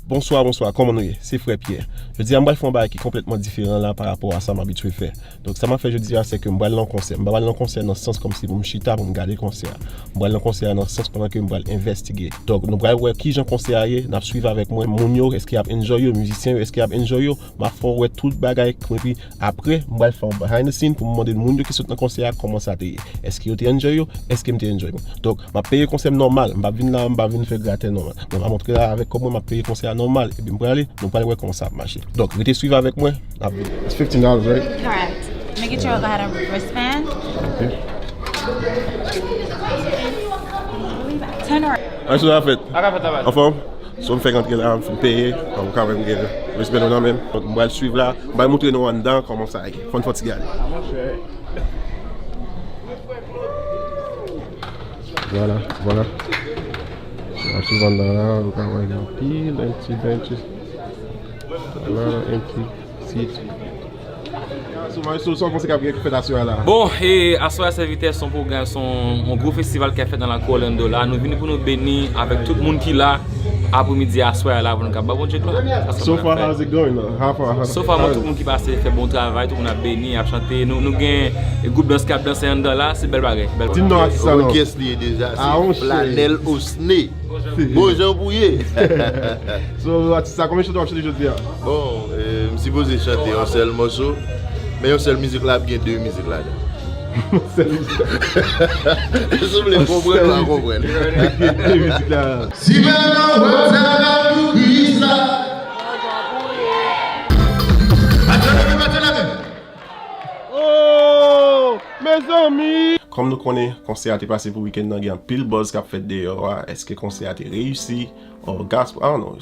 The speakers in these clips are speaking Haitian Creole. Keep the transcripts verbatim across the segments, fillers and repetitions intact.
Bonswa, bonswa, kòman nou ye? Se frè Pyè. Jodi a, m pral fè yon bagay ki konplètman diferan la pa rapò a sa m abitye fè. Donk, sa m ap fè jodi a, se ke m pral nan konsè. M pa pral nan konsè nan sans kòmsi pou m chita, pou m gade konsè a. M pral nan konsè a nan sans pandan ke m pral envestige. Donk, nou pral wè kijan konsè a ye, n ap swiv avèk mwen. Moun yo, èske y ap enjoy yo? Mizisyen yo, èske y ap enjoy yo? M ap fè w wè tout bagay, epi apre, m pral fè yon behind the scene pou m mande moun yo ki sot nan konsè a kòman sa te ye. Èske yo te enjoy yo? Èske m te enjoy mwen? Donk, m ap peye konsè m nòmal. M p ap vin la, m p ap vin fè gratè nòmal. Mwen, m ap montre la avèk kòb mwen, m ap peye konsè a nòmal. Epi m prale, nou pral wè kòman sa ap mache. Donk, rete swiv avèk mwen, n ap vini. It's fifteen dollars, right? Correct. Make sure you got a wristband. Okay. Turn around. Anfòm? So, m fèk antre la, m fin peye, m ka wè m gen respè nou nan men m. Donk, m pral swiv la, m pral montre nou anndan kòman sa ye. Fò n fè yon ti gade. Vwala, vwala. N ap swiv anndan la, nou ka wè gen anpil empty benches. Vwala, empty seats. So, maestro, sa w panse k ap gen fèt aswè a la? Bon, e aswè a, sèvitè, se yon pwogram, se yon, yon gwo festival k ap fèt nan lakou Orlando la. Nou vini pou nou beni avèk tout moun ki la apremidi aswè a la pou nou ka ba Bondye glwa. So far, how's it going, though? How far, how's it going? So far, mwen, tout moun ki pase fè bon travay, tout moun ap beni, ap chante. Nou, nou gen gwoup dans k ap danse anndan la, se bèl bagay, bèl bagay. Di m non atis la non. Kiyès li ye deja? Se Flanèl Osné. Bon jan pou ye. So, atis sa, konbyen chante w ap chante jodi a? Bon, eh, m sipoze chante yon sèl mòso, men yon sèl mizik la ap gen de mizik ladan. Yon sèl mizik. Si w vle konprann, w a konprann. De mizik la. Si pa nan whatsapp pou Kris la. Atande, atande, atande. Oh, mezanmi! Kòm nou konnen, konsè a te pase pou wikenn nan, gen anpil buzz k ap fèt deyò a. Èske konsè a te reyisi? Or gospel, I don't know.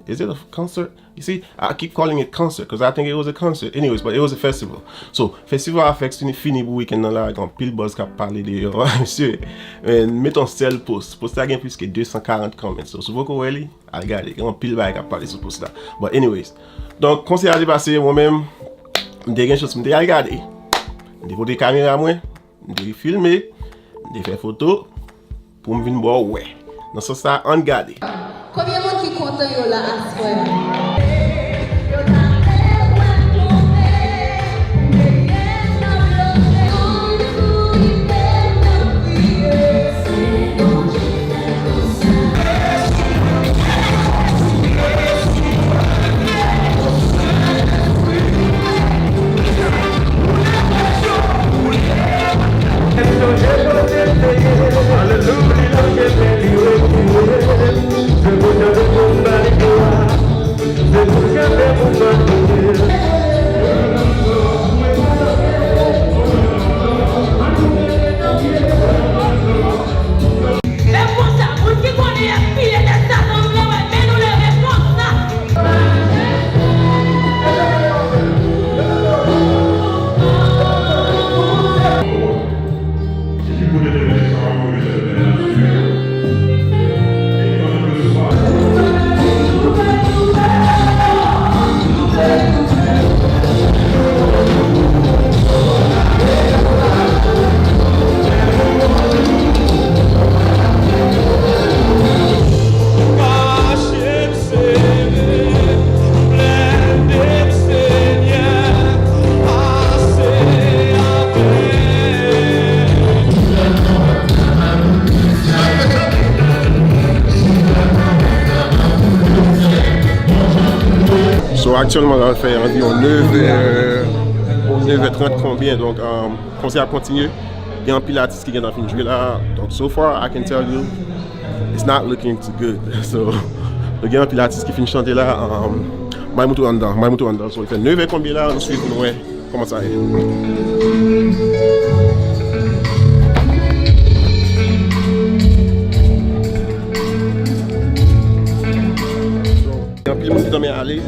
Is it a concert? You see, I keep calling it concert 'cause I think it was a concert. Anyways, but it was a festival. So, festival a fèk fini, fini pou wikenn nan la, gen anpil buzz k ap pale deyò a, mesye. Men, met yon sèl post. Post la gen plis ke de san karant comments. So, si w poko wè li, al gade, gen anpil bagay k ap pale sou post la. But anyways, donk, konsè a te pase, mwen menm, m te gen chans, m te al gade. M te pote kamera mwen, m te filme, m te fè foto, pou m vin ba w wè. Nan sans sa, ann gade. Konbyen moun ki kontan yo la aswè a? Lè konsa, moun ki konnen y ap pile tèt Satan, nou leve, men nou leve konsa. So, aktyèlman, la fè anviwon nevè, nevè trant konbyen, donk, um, konsè a ap kontinye. Gen anpil atis ki gentan fin jwe la. Donk, so far, I can tell you, it's not looking too good. So, nou gen anpil atis ki fin chante la. Um, m al montre w anndan, m al montre w anndan. So, li fè nevè konbyen la, nou swiv pou nou wè kòman sa ye. Gen anpil moun ki tanmen ale.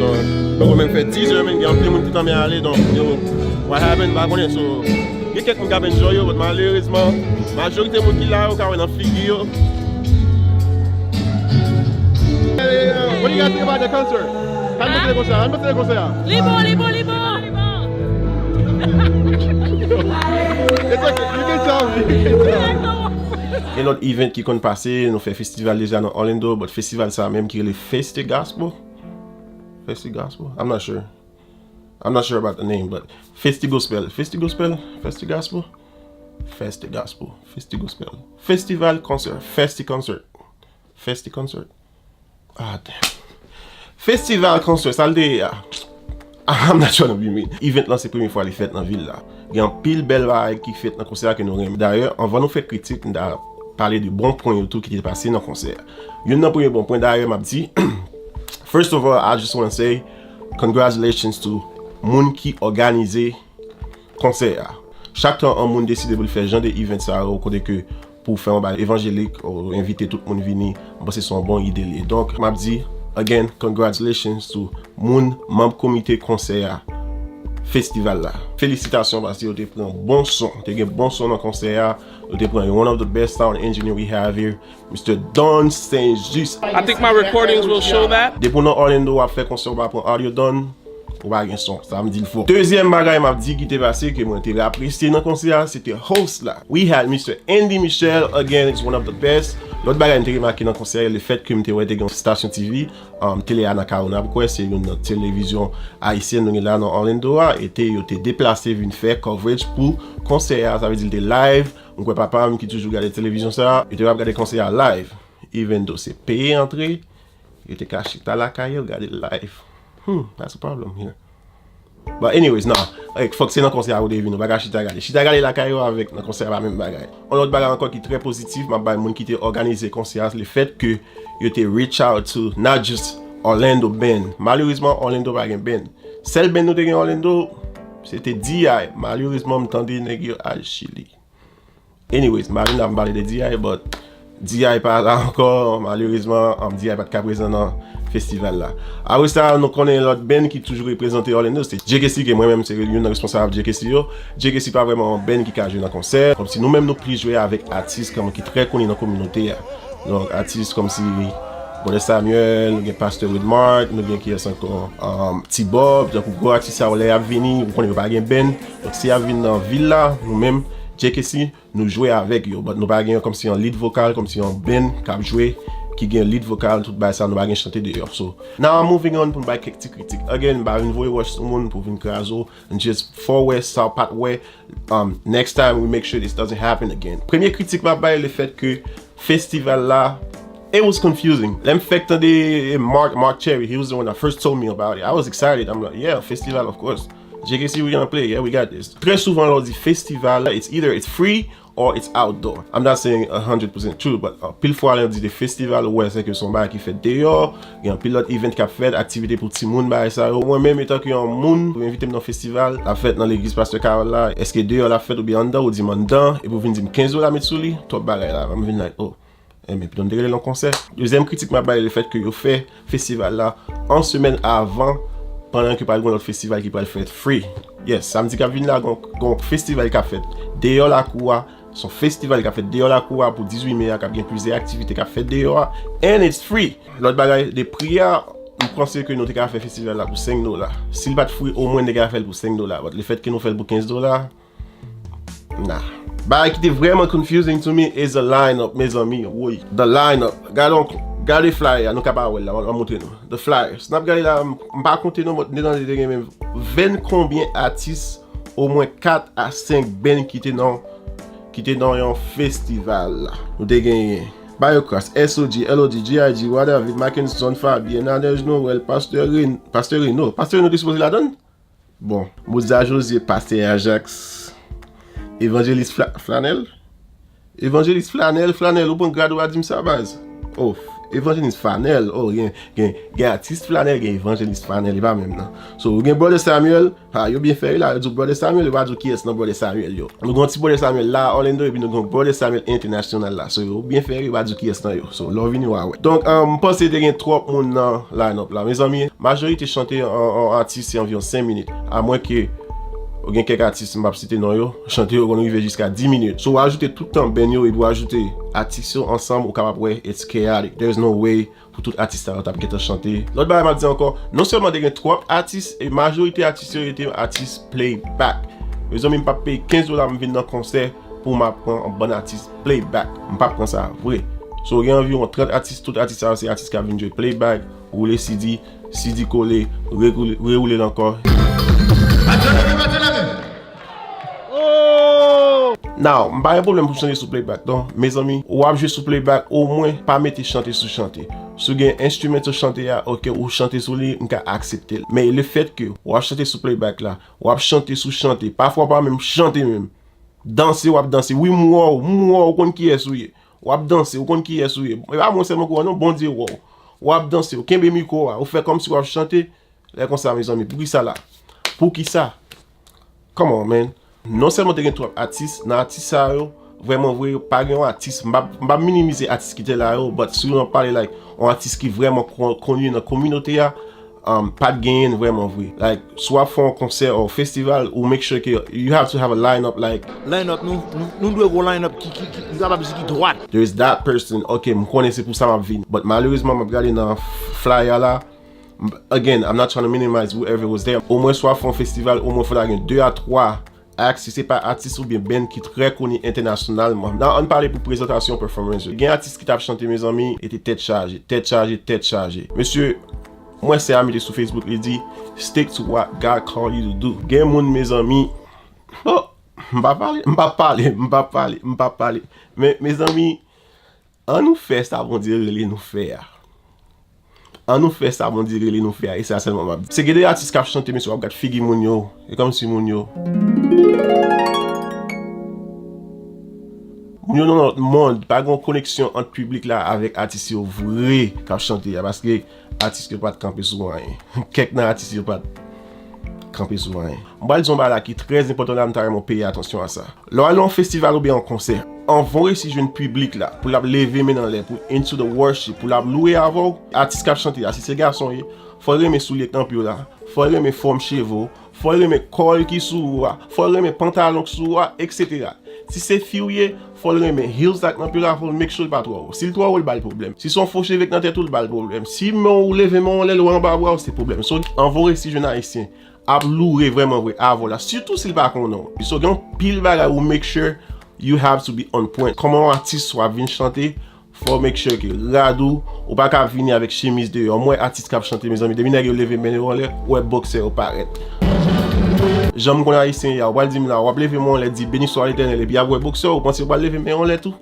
Donk, poko menm fè diz è, men gen anpil moun ki tanmen ale. Donk, yo, what happened, m pa konnen. So, gen kèk moun k ap enjoy yo, but malerezman, majorite moun ki la yo, ou ka wè nan figi yo. What do you guys think about the concert? Sa n panse de konsè a? Sa n panse de konsè a? Li bon, li bon, li bon. It's okay. You can tell me. You can tell me. Gen lòt event ki konn pase, nou fè festival deja nan Orlando, but festival sa menm ki rele Festi Gospel. Festi Gospel? I'm not sure. I'm not sure about the name, but Festi Gospel. Festi Gospel? Festi Gospel? Festi Gospel. Festi Gospel. Festival Concert. Festi Concert. Festi Concert. Ah, damn. Festival Concert, sa l te ye a? I'm not trying to be mean. Event lan se premye fwa li fèt nan vil la. Gen anpil bèl bagay ki fèt nan konsè a ke nou renmen. Dayè, anvan nou fè kritik, m ta pale de bon pwen yo tou ki te pase nan konsè a. Youn nan premye bon pwen, dayè, m ap di, first of all, I just wanna say congratulations to moun ki òganize konsè a. Chak tan yon moun deside pou l fè jan de event sa yo, kote ke pou fè yon bagay evanjelik, ou envite tout moun vini, m panse se yon bon ide li ye. Donk, m ap di, again, congratulations to moun, manm komite konsè a, festival la. Felisitasyon, paske yo te pran bon son. Te gen bon son nan konsè a. Yo te pran one of the best sound engineer we have here, Mister Don Saint Just. I think my recordings will show that. Depi w nan Orlando, w ap fè konsè, w pa pran audio Don, ou pa gen son. Sa m di l fò. Dezyèm bagay m ap di ki te pase, ke mwen te apresye nan konsè a, se te host la. We had Mister Andy Michel, again, it's one of the best. Lòt bagay m te remake nan konsè a, le fèt ke m te wè te gen yon stasyon T V, um, Tele Anacaona, m kwè se youn nan televizyon ayisyèn nou gen la nan Orlando a, e te, yo te deplase vin fè coverage pou konsè a, sa vle di l te live. M kwè papa m ki toujou gade televizyon sa, yo te ap gade konsè a live. Even though se peye antre, yo te ka chita lakay yo gade l live. Hmm, that's a problem here. But anyways, nah. Like, fòk se nan konsè a ou te vin, ou pa ka chita gade. Chita gade lakay ou avèk nan konsè a pa menm bagay. Yon lòt bagay ankò ki trè pozitif, m ap bay moun ki te òganize konsè a, le fèt ke yo te reach out to not just Orlando band. Malerezman, Orlando pa gen band. Sèl band nou te gen Orlando, se te D I. Malerezman, m tande nèg yo al Chili. Anyways, m pa vin la pou m pale de D I, but D I pa la ankò, malerezman, um, D I pa t ka prezan nan festival la. Apre sa, nou konnen lòt band ki toujou reprezante Orlando, se J K C, ke mwen menm se youn nan responsab J K C yo. J K C pa vrèman yon band ki ka jwe nan konsè, kòmsi nou menm nou plis jwe avèk atis kòm ki trè koni nan kominote a. Donk, atis kòmsi Brother Samuel, nou gen Pastor Redmark, nou gen kiyès ankò, um, T-Bob, tankou gwo atis sa yo lè y ap vini, ou konnen yo pa gen band. Donk, si y ap vin nan vil la, nou menm, J K C, nou jwe avèk yo, but nou pa gen kòmsi yon lead vokal, kòmsi yon band k ap jwe, ki gen lead vokal, tout bagay sa, nou pa gen chante deyò. So, now I'm moving on pou n bay kèk ti kritik. Again, m pa vin voye wòch sou moun pou vin kraze w, and just fò wè sa w pa t wè, um, next time we make sure this doesn't happen again. Premye kritik m ap bay, le fèt ke festival la, it was confusing. Lè m fèk tande Mark, Mark Cherry, he was the one that first told me about it. I was excited. I'm like, yeah, festival, of course. J K C, we gonna play. Yeah, we got this. Trè souvan, lè w di festival, it's either it's free or it's outdoor. I'm not saying a hundred percent true, but anpil fwa lè yo di de festival, ou wè se ke se yon bagay ki fèt deyò, gen anpil lòt event k ap fèt, aktivite pou timoun, bagay sa yo. Mwen menm, etan ke yon moun, pou envite m nan festival, l ap fèt nan legliz Pastè Carol la, èske deyò l ap fèt oubyen anndan, ou di m anndan, epi w vin di m kenz dola met sou li, twòp bagay la, m vin like, oh. Enben, pito m te rele l yon konsè. Dezyèm kritik m ap bay, le fèt ke yo fè festival la yon semèn avan, pandan ke pral gen yon lòt festival ki pral fèt free. Yes, samdi k ap vini la, gon, gon festival k ap fèt deyò lakou a. Se yon festival k ap fèt deyò lakou a pou dizuit me a, k ap gen plizyè aktivite k ap fèt deyò a. And it's free. Lòt bagay, de pri a, m panse ke nou te ka fè festival la pou senk dola. Si l pa t free, omwen n te ka fè l pou senk dola. But le fèt ke nou fè l pou kenz dola, nah. Bagay ki te vrèman confusing to me is the line-up, mezanmi, woy. The line-up. Gade yon, gade flyer a, nou ka pa wè l la, m ap montre nou. The flyers. N ap gade la, m, m pa konte non, but m te tande te gen menm ven konbyen atis, omwen kat a senk band ki te nan, ki te nan yon festival la. Nou te genyen Biocrass, S O G, L O D, G I G, Wada Vit, Mackenson, Fabien, Nadège Noël, Pastè Ren-, Pastè Reno. Pastè Reno te sipoze ladann? Bon, Mozart José, Pastè Ajax, Evanjelis Fla-, Flanel? Evanjelis Flanel, Flanel, ou pran grad ou pa di m sa, baz? Oh, Evanjelis Flanel, oh, gen, gen, gen atis Flanel, gen Evanjelis Flanel, e pa menm nan. So, ou gen Brother Samuel, ha, yo byen fè wi la, yo di w Brother Samuel, yo pa di w kiyès nan Brother Samuel yo. Nou gen yon ti Brother Samuel la, Orlando, epi nou gen yon Brother Samuel entènasyonal la. So, yo byen fè, yo pa di w kiyès nan yo. So, lè w vini, w a wè. Donk, um, m panse te gen twòp moun nan line-up la. Mezanmi, majorite chante an, an atis se anviwon senk minit. Amwenke ou gen kèk atis, m p ap site non yo, chante yo konn rive jiska dis minit. So, w ajoute tout tan band yo, epi w ajoute atis yo ansanm, ou kapab wè, it's chaotic. There's no way pou tout atis sa yo t ap gentan chante. Lòt bagay m ap di ankò, non sèlman te gen twòp atis, e majorite atis yo yo te atis playback. Mezanmi, m p ap peye kenz dola pou m vin nan konsè pou m ap pran yon bann atis playback. M p ap pran sa vre. So, gen anviwon trant atis, tout atis sa yo se atis k ap vin jwe playback, woule C D, C D kole, rewoule rewoule l ankò. Attention, attention. Now, m pa gen pwoblèm pou chante sou playback, non. Mezanmi, w ap jwe sou playback, omwen pa mete chante sou chante. Si w gen instrumental chante a, ok, ou chante sou li, m ka aksepte l. Men le fèt ke w ap chante sou playback la, w ap chante sou chante, pafwa w pa menm chante menm. Danse, w ap danse. Wi, m wè w, m wè w, ou konn kiyès ou ye. W ap danse, ou konn kiyès ou ye. E pa mwen sèlman k wè w, non, Bondye wè w. W ap danse, ou kenbe mikwo a, ou fè kòmsi w ap chante. Lè konsa, mezanmi, poukisa la? Poukisa? Come on, man. Non sèlman te gen twòp atis, nan atis sa yo, vrèman vre, pa gen yon atis, m pa, m pa minimize atis ki te la yo, but si w nan pale, like, yon atis ki vrèman kon- koni nan kominote a, um, pa t genyen vrèman vre. Like, si w ap fè yon konsè ou festival, ou make sure ke you have to have a line up, like, Line up nou, nou, nou dwe gwo line up ki, ki, ki, nou kapab di ki dwat. There's that person, ok, m konnen se pou sa m ap vin. But malerezman, m ap gade nan f- flyer la, m- again, I'm not trying to minimize whoever was there. Omwen si w ap fè yon festival, omwen fò ta gen de a twa acts, si se pa atis oubyen band ki trè koni entènasyonalman. Nan ann pale pou prezantasyon, performance yo. Gen atis ki t ap chante, mezanmi, e te tèt chaje, tèt chaje, tèt chaje. Mesye, mwen se a mete sou Facebook, li di, "Stick to what God call you to do." Gen moun, mezanmi, oh, m pa pale, m pa pale, m pa pale, m pa pale. Men, mezanmi, ann nou fè sa Bondye rele nou fè a. Ann nou fè sa Bondye rele nou fè a, e sa sèlman m ap di. Se gen de atis k ap chante, mesye, w ap gad figi moun yo. E kòmsi moun yo. Moun yo nan lòt mond, pa gen yon koneksyon ant piblik la avèk atis yo vre k ap chante a, paske atis yo pa t kanpe sou anyen. Kèk nan atis yo pa t kanpe sou anyen. M pral di yon bagay la ki trè enpòtan la, m ta renmen w peye atansyon a sa. Lè w al nan yon festival oubyen yon konsè, anvan w resi jwenn piblik la, pou l ap leve men l anlè, pou into the worship, pou l ap louwe avè w, atis k ap chante a, si se gason ye, fò l renmen soulye k nan pye w la, fò l renmen fòm cheve w, fò l renmen kòl ki sou ou a, fò l renmen pantalon k sou ou a, etsetera. Si se fi w ye, fò l renmen heels la k nan pye w la, fò l make sure l pa twò wo. Si l twò wo, l ba l pwoblèm. Si se yon fo cheve k nan tèt ou, l ba l pwoblèm. Si men w leve men w anlè, l wè anba bra w, se pwoblèm. So, anvan w resi jwenn ayisyen ap louwe vrèman vre avè w la, sitou si l pa konnen w. So, gen yon pil bagay ou make sure you have to be on point. Kòman yon atis w ap vin chante, fò w make sure ke rad ou, ou pa ka vini avèk chemiz deyò. M wè atis k ap chante, mezanmi, depi nèg yo leve men yo anlè, ou wè bòksè yo parèt. Jan m konn ayisyen ye a, ou pral di m la, w ap leve men w anlè, di, "Beni swa Letènèl," epi y ap wè bòksè, ou panse yo pral leve men yo anlè tou?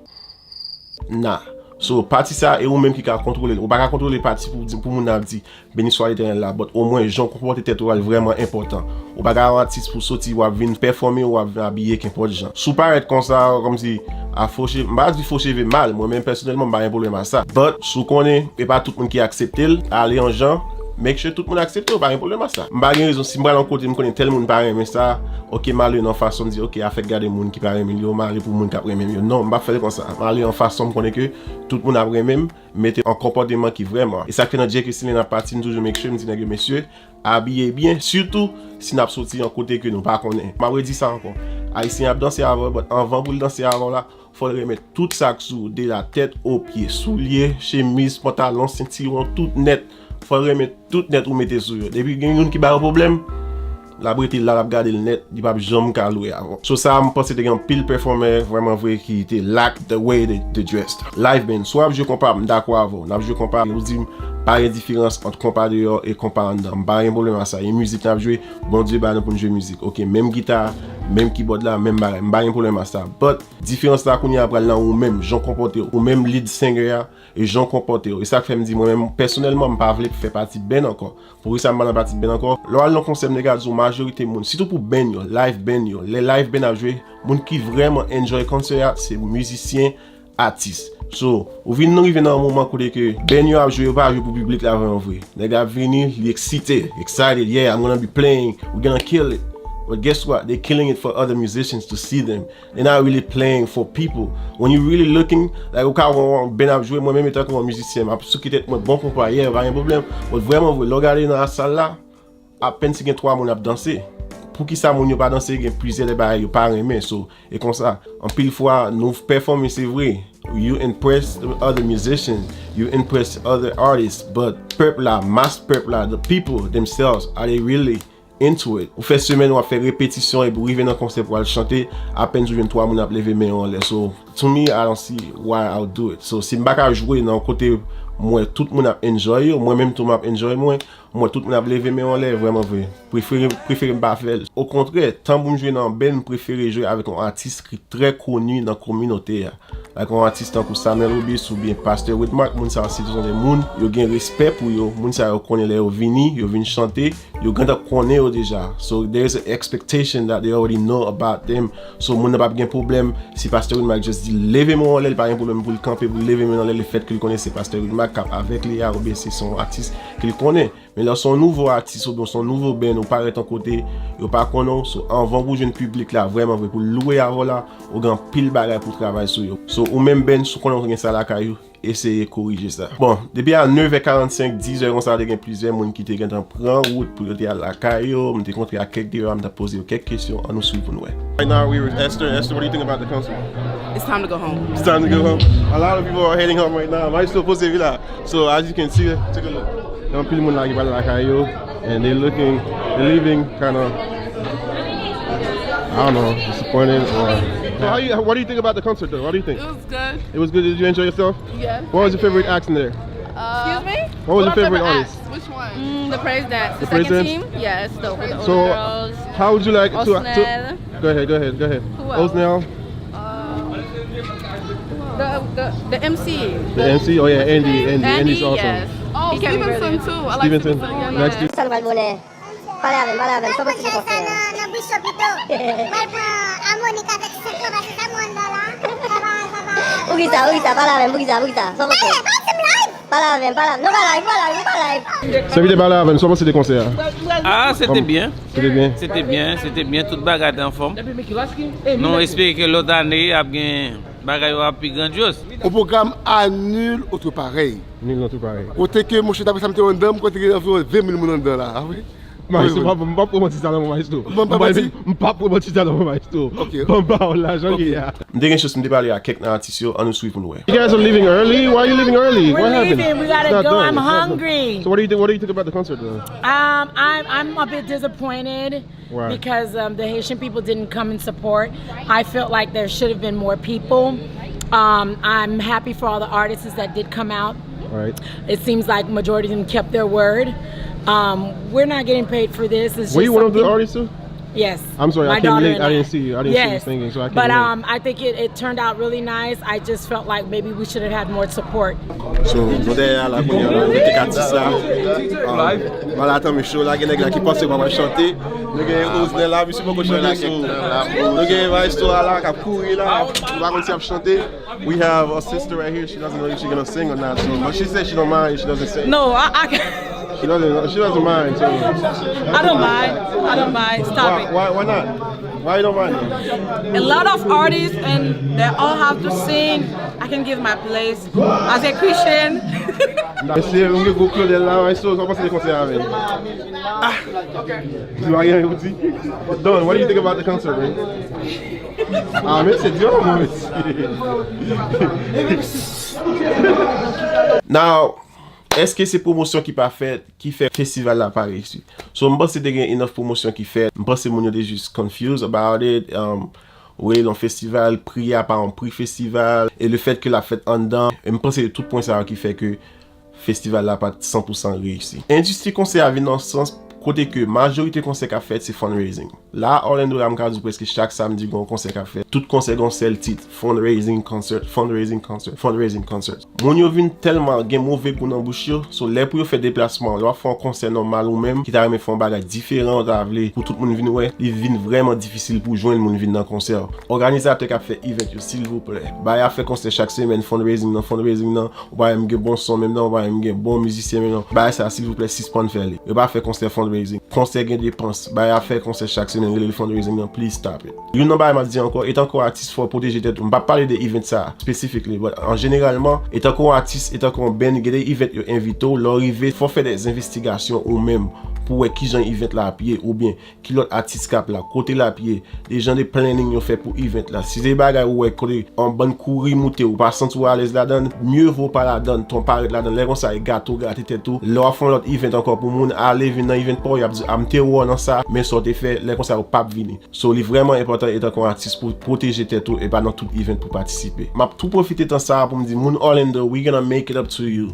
Nah. So, pati sa, e ou menm ki ka kontwole l. Ou pa ka kontwole pati pou, di- pou moun nan ap di, "Beni swa Letènèl" la, but omwen, jan w konpòte tèt ou a, l vrèman enpòtan. Ou pa ka yon atis pou soti, w ap vin pèfòme, w ap vin abiye kenpòt jan. Si w parèt konsa, kòmsi a fo cheve, m pa di fo cheve mal, mwen menm pèsonèlman, m pa gen pwoblèm a sa. But, si w konnen, e pa tout moun ki aksepte l, ale yon jan, make sure tout moun aksepte w, pa gen pwoblèm a sa. M pa gen rezon, si m pral yon kote, m konnen tèl moun pa renmen sa, ok, m ale nan fason m di, ok, afèk gade moun ki pa renmen l yo, m ale pou moun k ap renmen m yo. Non, m pa fè l konsa. M ale yon fason m konnen ke tout moun ap renmen m, mete yon konpòteman ki vrèman. E sa k fè nan Djeke Silen ap pati, m toujou make sure m di nèg yo, "Mesye, abiye byen, sitou si n ap soti yon kote ke nou pa konnen." M ap redi sa ankò. Ayisyen ap danse avè w, but anvan pou l danse avè w la, fò l renmen tout sa k sou ou, de la tèt o pye, soulye, chemiz, pantalon, sentiwon, tout nèt. Fò l renmen tout nèt ou mete sou yo. Depi gen youn ki ba yo pwoblèm, l ap rete la, l ap gade l nèt, li p ap janm ka louwe avè w. So sa, m panse te gen anpil pèfòmè vrèman vre ki te lack the way they, they dressed. Live band, si w ap jwe konpa, m dakò avè w. N ap jwe konpa, ou di m, pa gen diferans ant konpa deyò e konpa anndan. M pa gen pwoblèm a sa. E mizik n ap jwe, Bondye ba nou pou n jwe mizik. Ok, menm gita, menm kibòd la, menm bagay. M pa gen pwoblèm a sa. But, diferans la kounye a pral nan ou menm, jan w konpòte w. Ou menm lead singer a, e jan w konpòte w. E sa k fè m di mwen menm, pèsonèlman, m pa vle fè pati band ankò. Poukisa m pa nan pati band ankò? Lè w al nan konsè, m te ka di w majorite moun, sitou pou band yo, live band yo, lè live band ap jwe, moun ki vrèman enjoy konsè a, se mizisyen, atis. So, ou vin rive nan yon moman kote ke band yo ap jwe, yo pa jwe pou piblik la vrèman vre. Nèg la ap vini, li eksite, excited, "Yeah, I'm gonna be playing, we gonna kill it." But guess what? They killing it for other musicians to see them. They not really playing for people. When you really looking, like, ou ka wè yon band ap jwe, mwen menm etanke yon mizisyen, m ap souke tèt mwen, bon konpa, yeah, pa gen pwoblèm. But vrèman vre, lè w gade nan sal la, apèn si gen twa moun ap danse. Poukisa moun yo pa danse? Gen plizyè de bagay yo pa renmen. So, e konsa, anpil fwa, nou pèfòme, se vre. You impress the other musicians, you impress other artists, but pèp la, mas pèp la, the people themselves, are they really into it. Ou fè semèn, w ap fè repetisyon, epi w rive nan konsè pou w al chante, apèn ou jwenn twa moun ap leve men yo anlè. So, to me, I don't see why I would do it. So, si m pa ka jwe nan kote m wè tout moun ap enjoy yo, mwen menm tou m ap enjoy mwen, m wè tout moun ap leve men yo anlè, vrèman vre. Prefere, prefere m pa fè l. Okontrè, tan pou m jwe nan band, m prefere jwe avèk yon atis ki trè koni nan kominote a. Like yon atis tankou Samuel Obis oubyen Pastè Widmark, moun sa yo se yon de moun, yo gen respè pou yo. Moun sa yo konnen lè yo vini, yo vin chante, yo gentan konnen yo deja. So there is an expectation that they already know about them. So moun nan p ap gen pwoblèm si Pastè Widmark just di leve men w anlè, li pa gen pwoblèm pou l kanpe, pou l leve men l anlè, lefèt ke l konnen se Pastè Widmark k ap avèk li a, oubyen se, se yon atis ke l konnen. Men lè w se yon nouvo atis oubyen w se yon nouvo band, ou parèt yon kote, yo pa konnen w, so anvan pou w jwenn piblik la vrèman vre, pou l lwe avè w la, ou gen anpil bagay pou w travay sou yo. So ou menm band, si w konnen w gen sa lakay ou, eseye korije sa. Bon, depi a nèf è karannsenk, diz è konsa, te gen plizyè moun ki te gentan pran wout pou yo te al lakay yo. M te kontre ak kèk de yo, m t ap poze yo kèk kesyon. Ann nou swiv pou n wè. Right now we with Esther. Esther, what do you think about the concert? It's time to go home. It's time to go home. A lot of people are heading home right now. Maestro, poze vi la. So as you can see, take a look. Gen anpil moun la ki pral lakay yo, and they looking, they leaving kind of, I don't know, disappointed or. So how you, what do you think about the concert though? What do you think? It was good. It was good. Did you enjoy yourself? Yes. What was your favorite act in there? Uh, Excuse me? What was your favorite artist? Which one? Mm, the Praise Dance. The Praise Dance? Team? Yes, the, with the older girls. So how would you like to, to Osnel. Go ahead, go ahead, go ahead. Who else? Osnel. Uh, the, the, the M C. The M C? Oh yeah, Andy, Andy, Andy, Andy's awesome. Yes. Oh, Stevenson too. I like Stevenson. Stevenson, yeah. Next. Sa nou pral bonè. Pale avè m, pale avè m. Sa w panse de konsè a? Nan, nan bouch yo pito. Mwen pran amoni k avèk senk lan pase sa mwen anndan la. Sa va, sa va. Poukisa, poukisa, pale avè m, poukisa, poukisa. Sa w panse? Eh, pa di m live. Pale avè m, pale avè m. Non, pa live, pa live, pa live. Sèvitè, pale avè m, sa w panse de konsè a? Ah, c'était bien. C'était bien. C'était bien, c'était bien, tout bagay te anfòm. Nou espere ke lòt ane ap gen bagay yo ap pi grandyòz. Au programme à nul autre pareil. Nul autre pareil. Kote ke monchè, daprè sa m te wè anndan, m kwè te gen anviwon ven mil moun anndan la, a wi. Maestro, m p ap, m p ap pran manti sa nan men maestro. Bon, pa manti? M p ap pran manti sa nan men maestro. Ok. Ban m ba w lajan li a. M te gen chans, m te pale ak kèk nan atis yo, ann nou swiv pou n wè. You guys are leaving early? Why are you leaving early? What happened? We're leaving. We gotta go. I'm hungry. So what do you think, what do you think about the concert though? Um, I'm, I'm a bit disappointed. Why? Because um, the Haitian people didn't come and support. I felt like there should have been more people. Um, I'm happy for all the artists that did come out. Right. It seems like majority of them kept their word. Um, we're not getting paid for this. It's Were you one of the artists too? Yes. I'm sorry, I came late. I didn't see you. I didn't see you singing, so I came late. But um, I think it, it turned out really nice. I just felt like maybe we should have had more support. So, nou dèyè a la kounye a, nou te ka di sa. Um, Manhattan Michaud la, gen nèg la ki panse mwen pral chante. Nou gen Osnel la, misye poko chante, so. Nou gen Maestro a la, k ap kouri la. Nou pa konn si ap chante. We have a sister right here. She doesn't know if she's gonna sing or not, so, but she said she don't mind if she doesn't sing. No, I, I can. She doesn't, she doesn't mind, so. I don't mind. I don't mind. Stop it. Why, why, why not? Why you don't mind? A lot of artists and they all have to sing. I can give my place as a Christian. Mesye, nou gen gwo Claudel la, Maestro, sa w panse de konsè a menm? Ah! Di pa gen anyen pou di. Don, what do you think about the concert, man? Ah, mesye, di yon mo, mesye. Now, èske se pwomosyon ki pa fèt ki fè festival la pa reyisi? So, m panse te gen enough pwomosyon ki fèt. M panse moun yo te jis confused about it. Um, wi, yon festival, pri a pa yon pri festival. E le fèt ke l ap fèt anndan. E m panse se tout pwen sa yo ki fè ke festival la pa t san pou san reyisi. Endistri konsè a vin nan sans kote ke majorite konsè k ap fèt se fundraising. La, Orlando la, m ka di w prèske chak samdi gen yon konsè k ap fèt. Tout konsè gen yon sèl tit, fundraising concert, fundraising concert, fundraising concert. Moun yo vin tèlman gen move gou nan bouch yo, so lè pou yo fè deplasman, lè w ap fè yon konsè nòmal ou menm, ki ta renmen fè yon bagay diferan, ou ta vle pou tout moun vin wè, li vin vrèman difisil pou jwenn moun vin nan konsè. Òganizatè k ap fè event yo, silvouplè, bay afè konsè chak semèn, fundraising nan, fundraising nan, ou pa menm gen bon son menm non, ou pa menm gen bon mizisyen menm non. Bagay sa, silvouplè, sispann fè li. Yo pa fè konsè fundraising. Konsè gen depans. Bay afè konsè chak semèn, rele l fundraising nan, please stop it. Youn nan bagay m ap di ankò, etanke w atis, fò w pwoteje tèt ou. M p ap pale de event sa specifically, but an jeneralman, etanke w atis, etanke yon band, gen de event yo envite w, lè w rive, fò w fè de envestigasyon ou menm. pou wè kijan event la ap ye, oubyen ki lòt atis k ap la, kote l ap ye, de jan de planning yo fè pou event la. Si se bagay ou wè kote yon bann kouri moute, ou pa santi w alèz ladan, mye vo w pa ladan, ton parèt ladan. Lè konsa, e gate w gate tèt ou. Lè w ap fè yon lòt event ankò pou moun ale vin nan event pa w, y ap di, "A, m te wè w nan sa, men sa w te fè," lè konsa, yo p ap vini. So, li vrèman enpòtan etan ke yon atis pou pwoteje tèt ou e pa nan tout event pou patisipe. M ap tou pwofite tan sa a pou m di moun Orlando, we gonna make it up to you.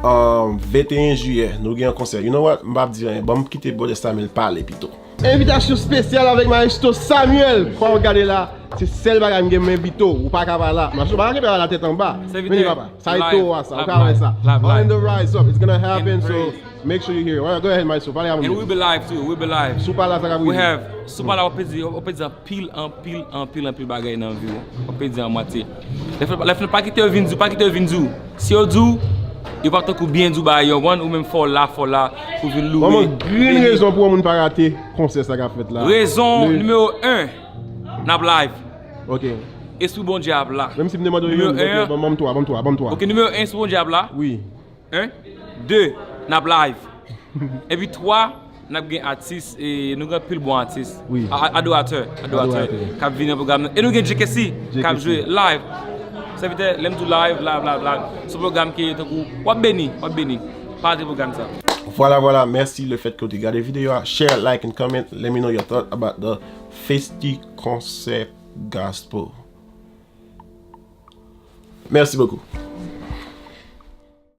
Um, venteyen jiyè, nou gen yon konsè. You know what? M p ap di anyen. Ban m kite Brother Samuel pale pito. Envitasyon espesyal avèk Maestro Samuel. Kòm w gade la, se sèl bagay m gen, m envite w. Ou pa ka pa la. Maestro, pa ka kenbe la tèt anba. Vini, papa. Sa e towo a sa. Ou ka wè sa. Orlando, rise up. It's gonna happen, so make sure you hear it. Alright, go ahead, Maestro. Pale a moun yo. And we be live too. We be live. Sou pa la, sa ka We have, sou pa la, ou pe di, ou pe di anpil, anpil, anpil, anpil bagay nan vi w. Ou pe di an mwatye. Lè fè, lè fè, pa kite yo vin di w, pa kite yo vin di w. Si yo di w, yo p ap tankou byen di w bagay yo, ou konprann, ou menm fò w la, fò w la, pou vin louwe. Vrèman, grenn rezon pou yon moun pa rate konsè sa k ap fèt la. Rezon nimewo en, n ap live. Ok. Espri Bondye ap la. Menm si m te mande w youn, ok, ban m twa, ban m twa, ban m twa. Ok, nimewo en, Espri Bondye ap la. Wi. En, de, n ap live. Epi twa, n ap gen atis, e nou gen anpil bon atis. Wi. A, a, adoratè, adoratè, adoratè, k ap vini nan pwogram nan. E nou gen J K C k ap jwe live. Sèvitè, lè m di w live, live, live, live. Se yon pwogram ki tankou, w ap beni, w ap beni. Pa rate pwogram sa. Vwala, vwala, mèsi le fèt ke w te gade videyo a. Share, like and comment. Let me know your thought about the Festi Concert Gospel. Merci beaucoup.